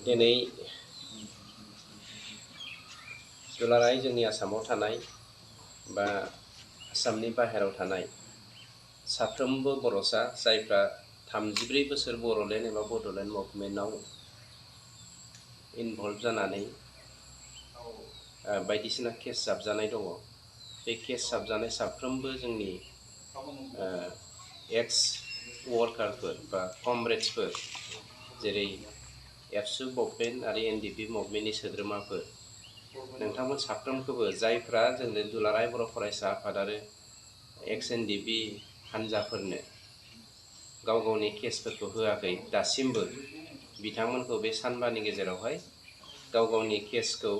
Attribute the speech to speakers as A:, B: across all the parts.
A: दिनै दुलाराय जोंनि आसामाव थानाय बा आसामनि बाहेरायाव थानाय साफ्रोमबो बर'सा जायफ्रा 34 बोसोर बर'लेण्ड एबा बड'लेण्ड मुभमेन्टआव इनभल्भ जानानै बायदिसिना केस जाबजानाय दङ। बे केस जाबजानाय साफ्रोमबो जोंनि एक्स वर्कारफोर बा कमरेड्सफोर जेरै एबसु मुभमेन्ट आरो एनडिपि मुभमेन्टनि सोद्रोमाफोर नोंथांमोन साफ्रोमखौबो जायफ्रा जोंनि दुलाराय बर' फरायसा आफाद आरो एक्स एनडिपि हान्जाफोरनो गाव गावनि केसफोरखौ होआखै दासिमबो बिथांमोनखौ बे सानबानि गेजेरावहाय गाव गावनि केसखौ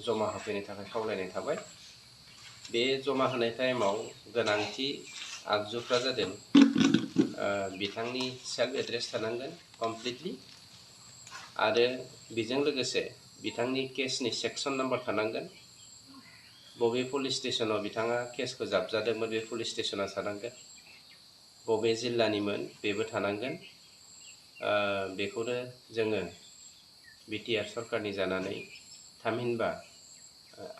A: जमा होफैनो थाखाय खावलायनाय थाबाय। बे जमा होनाय टाइमाव गोनांथि आगजुफ्रा जादों बिथांनि सेल्फ एड्रेस थानांगोन कमप्लिटलि आरो बेजों लोगोसे बिथांनि केसनि सेक्सन नाम्बार थानांगोन। बबे पुलिस स्टेसनाव बिथाङा केसखौ जाबजादोंमोन बे पुलिस स्टेसना थानांगोन। बबे जिल्लानिमोन बेबो थानांगोन। बेखौनो जोङो बिटिआर सरकारनि जानानै थामहिनबा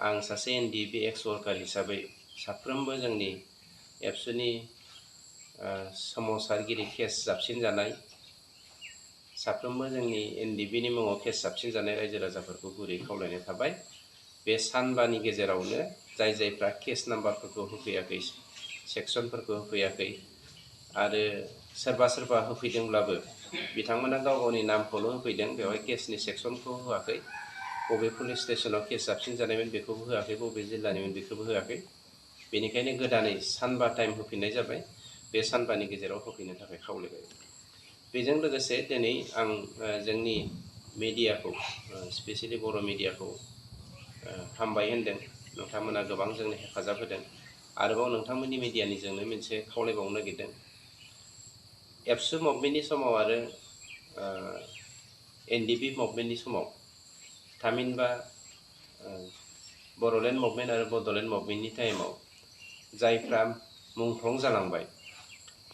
A: आं सासे एनडिपि एक्स वर्कार हिसाबै साफ्रोमबो जोंनि एबसुनि सोमावसारगिरि केस जाबसिनजानाय साफ्रोमबो जोंनि एनडिपिनि मुङाव केस जाबसिनजानाय रायजो राजाफोरखौ गुरै खावलायनाय थाबाय। बे सानबानि गेजेरावनो जायफ्रा केस नाम्बारफोरखौ होफैयाखै सेक्सनफोरखौ होफैयाखै आरो सोरबा होफैदोंब्लाबो बिथांमोना गाव गावनि नामखौल' होफैदों, बेवहाय केसनि सेक्सनखौ होआखै। बबे पुलिस स्टेसनाव केस जाबसिनजानायमोन बेखौबो होआखै, बबे जिल्लानिमोन बेखौबो होआखै। बेनिखायनो गोदानै सानबा टाइम होफिननाय जाबाय। बे सानबानि गेजेराव होफैनो थाखाय खावलायबाय। बेजों लोगोसे दिनै आं जोंनि मिडियाखौ स्पेसियेलि बर' मिडियाखौ हामबाय होनदों। नोंथांमोना गोबां जोंनो हेफाजाब होदों। आरोबाव नोंथांमोननि मिडियानिजोंनो मोनसे खावलायबावनो नागिरदों। एबसु मुभमेन्टनि समाव आरो एनडिपि मुभमेन्टनि समाव थामहिनबा बर'लेण्ड मुभमेन्ट आरो बड'लेण्ड मुभमेन्टनि टाइमाव जायफ्रा मुंख्लं जालांबाय,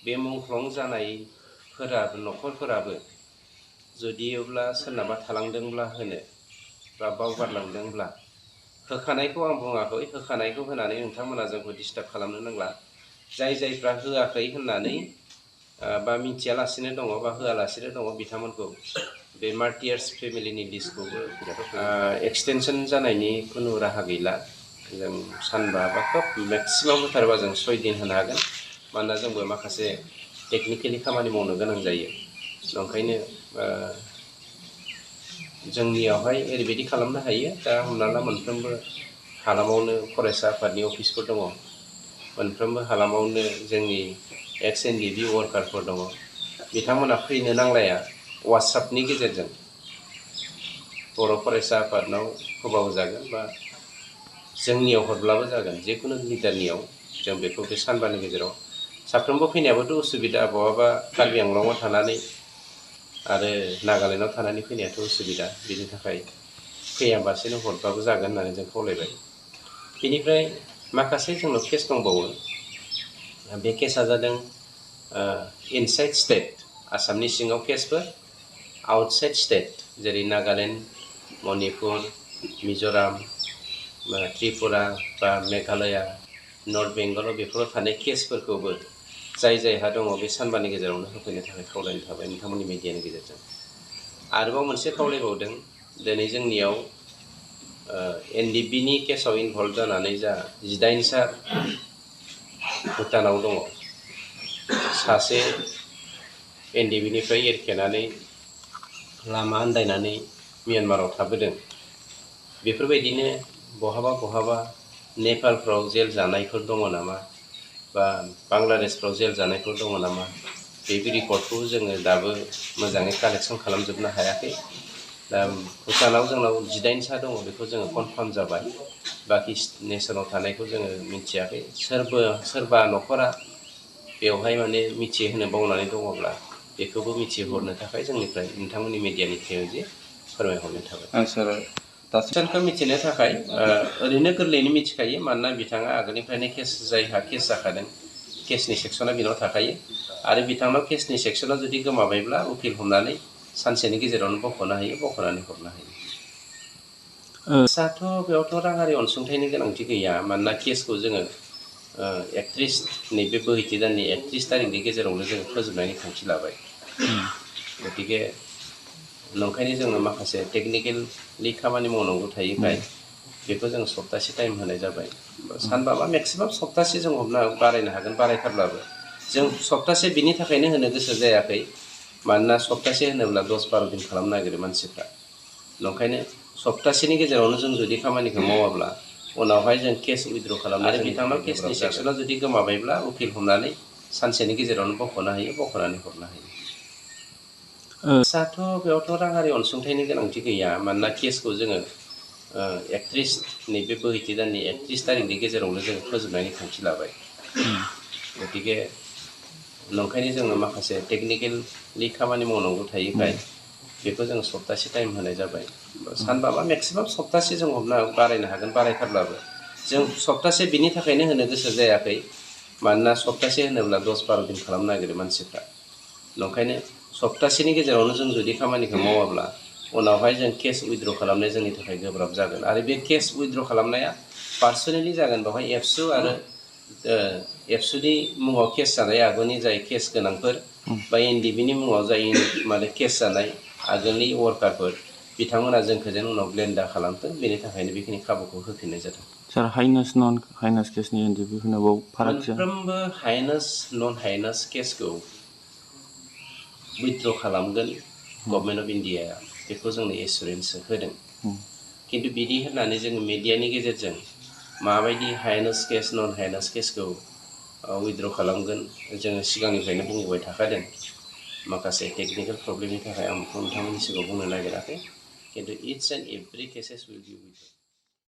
A: बे मुंख्लं जानायफोराबो न'खरफोराबो जुदियोब्ला सोरनाबा थालांदोंब्ला होनो बा बावगारलांदोंब्ला होखानायखौ आं बुङाखै, होखानायखौ होनानै नोंथांमोना जोंखौ डिस्टार्ब खालामनो नांला। जायफ्रा होआखै होननानै बा मिथियालासिनो दङ बा होआलासिनो दङ बिथांमोनखौ बे मार्टियार्स फेमिलिनि लिस्टखौबो एक्सटेनसन जानायनि खुनु राहा गैला। जों सानबा बा खोब मेक्सिमाम होथारबा जों 6 दिन होनो हागोन। मानोना जोंबो माखासे टेकनिकेलि खामानि मावनो गोनां जायो। ओंखायनो जोंनियावहाय ओरैबायदि खालामनो हायो। दा हमना ला मोनफ्रोमबो हालामावनो फरायसा आफादनि अफिसफोर दङ। मोनफ्रोमबो हालामावनो जोंनि एक्स एनडिपि वर्कारफोर दङ। बिथांमोना फैनो नांलाया, वाट्सएपनि गेजेरजों बर' फरायसा आफादनाव होबाबो जागोन बा जोंनियाव हरब्लाबो जागोन। जिखुनु लिडारनियाव जों बेखौ बे सानबानि गेजेराव साफ्रोमबो फैनायाबोथ' उसुबिदा। बहाबा कार्बि आंलंआव थानानै आरो नागालेण्डआव थानानै फैनायाथ' उसुबिदा। बिनि थाखाय फैयाबासेनो हरबाबो जागोन होननानै जों खावलायबाय। बेनिफ्राय माखासे जोंनाव केस दंबावो। बे केसा जादों इनसाइड स्टेट, आसामनि सिङाव केसफोर, आउटसाइड स्टेट जेरै नागालेण्ड, मणिपुर, मिज'राम, त्रिपुरा बा मेघालया, नर्थ बेंगलाव बेफोराव थानाय केसफोरखौबो जायहा दङ बे सानबानि गेजेरावनो होफैनो थाखाय खावलायनाय थाबाय नोंथांमोननि मिडियानि गेजेरजों। आरोबाव मोनसे खावलायबावदों। दिनै जोंनियाव एनडिपिनि केसाव इनभल्भ जानानै जा 18 सा भुटानाव दङ, सासे एनडिपिनिफ्राय एरखेनानै लामा आन्दायनानै म्यानमाराव थाबोदों। बेफोरबायदिनो बहाबा नेपालफ्राव जेल जानायफोर दङ नामा बा बांलादेशफ्राव जेल जानायफोर दङ नामा, बे रिपर्टखौ जोङो दाबो मोजाङै कालेक्सन खालामजोबनो हायाखै। दा भुटानाव जोंनाव 18 सा दङ, बेखौ जोङो कनफार्म जाबाय। बाखि नेसनाव थानायखौ जोङो मिथियाखै। सोरबा न'खरा बेवहाय माने मिथिहोनो बावनानै दङब्ला बेखौबो मिथिहरनो थाखाय जोंनिफ्राय नोंथांमोननि मिडियानि थ्रुयै फोरमायहरनाय थाबाय।
B: सार
A: दासिमखौ मिथिनो थाखाय ओरैनो गोरलैयैनो मिथिखायो। मानोना बिथाङा आगोलनिफ्रायनो जायहा केस जाखादों केसनि सेक्सना बिनाव थाखायो। आरो बिथांनाव केसनि सेक्सना जुदि गोमाबायब्ला उकिल हमनानै सानसेनि गेजेरावनो बख'नो हायो बख'नानै हरनो हायो। केसाथ' बेयावथ' राङारि अनसुंथाइनि गोनांथि गैया मानोना केसखौ जोङो 31 नैबे बोहैथि दाननि 31 थारिखनि गेजेरावनो जोङो फोजोबनायनि थांखि लाबाय। गतिके नंखायनो जोङो माखासे टेकनिकेलि खामानि मावनांगौ थायोखाय बेखौ जों सप्तासे टाइम होनाय जाबाय। सानबाबा मेक्सिमाम सप्तासे जों हमनो बारायनो हागोन बारायथारब्लाबो जों सप्तासे बिनि थाखायनो होनो गोसो जायाखै मानोना सप्तासे होनोब्ला 10-12 दिन खालामनो नागिरो मानसिफ्रा। नंखायनो सप्तासेनि गेजेरावनो जों जुदि खामानिखौ मावाब्ला उनावहाय जों केस उइद्र' खालामनो आरो बिथांनाव केसनि सेक्सना जुदि गोमाबायब्ला उकिल हमनानै सानसेनि गेजेरावनो बख'नो हायो बख'नानै हरनो हायो। केसाथ' बेयावथ' राङारि अनसुंथाइनि गोनांथि गैया मानोना केसखौ जोङो 31 नैबे बोहैथि दाननि 31 थारिखनि गेजेरावनो जोङो फोजोबनायनि थांखि लाबाय। गतिके नंखायनो जोङो माखासे टेकनिकेलि खामानि मावनांगौ थायोखाय बेखौ जों सप्तासे टाइम होनाय जाबाय। सानबाबा मेक्सिमाम सप्तासे जों हमनो बारायनो हागोन बारायथारब्लाबो जों सप्तासे बिनि थाखायनो होनो गोसो जायाखै मानोना सप्तासे होनोब्ला 10-12 दिन खालामनो नागिरो मानसिफ्रा। नंखायनो सप्तासेनि गेजेरावनो जों जुदि खामानिखौ मावाब्ला उनावहाय जों केस उइद्र' खालामनाया जोंनि थाखाय गोब्राब जागोन आरो बे केस उइद्र' खालामनाया पार्सनेलि जागोन बेवहाय एबसु आरो एबसुनि मुङाव केस जानाय आगुनि जाय केस गोनांफोर बा एनडिबिनि मुङाव जाय माने केस जानाय आगोलनि वार्कारफोर बिथांमोना जोंखौ जेन उनाव ब्लेम दा खालामथों बेनि थाखायनो बेखिनि खाबुखौ होफिननाय जादों।
B: सार हाइनेस नन हाइनेस केसनि एनडिबि होनांगौ फारागथिया
A: मोनफ्रोमबो हाइनेस नन हाइनेस केसखौ उइद्र' खालामगोन गभर्नमेन्ट अफ इन्डियाया बेखौ जोंनो एसुरेन्स होदों। खिन्थु बिदि होननानै जोङो मिडियानि गेजेरजों माबायदि हाइनेस केस नन हाइनेस केसखौ उइद्र' खालामगोन जोङो सिगांनिफ्रायनो बुंबोबाय थाखादों। माखासे टेकनिकेल प्रब्लेमनि थाखाय आं बेखौ नोंथांमोननि सिगाङाव बुंनो नागिराखै खिन्थु it's and every cases will B withdraw'.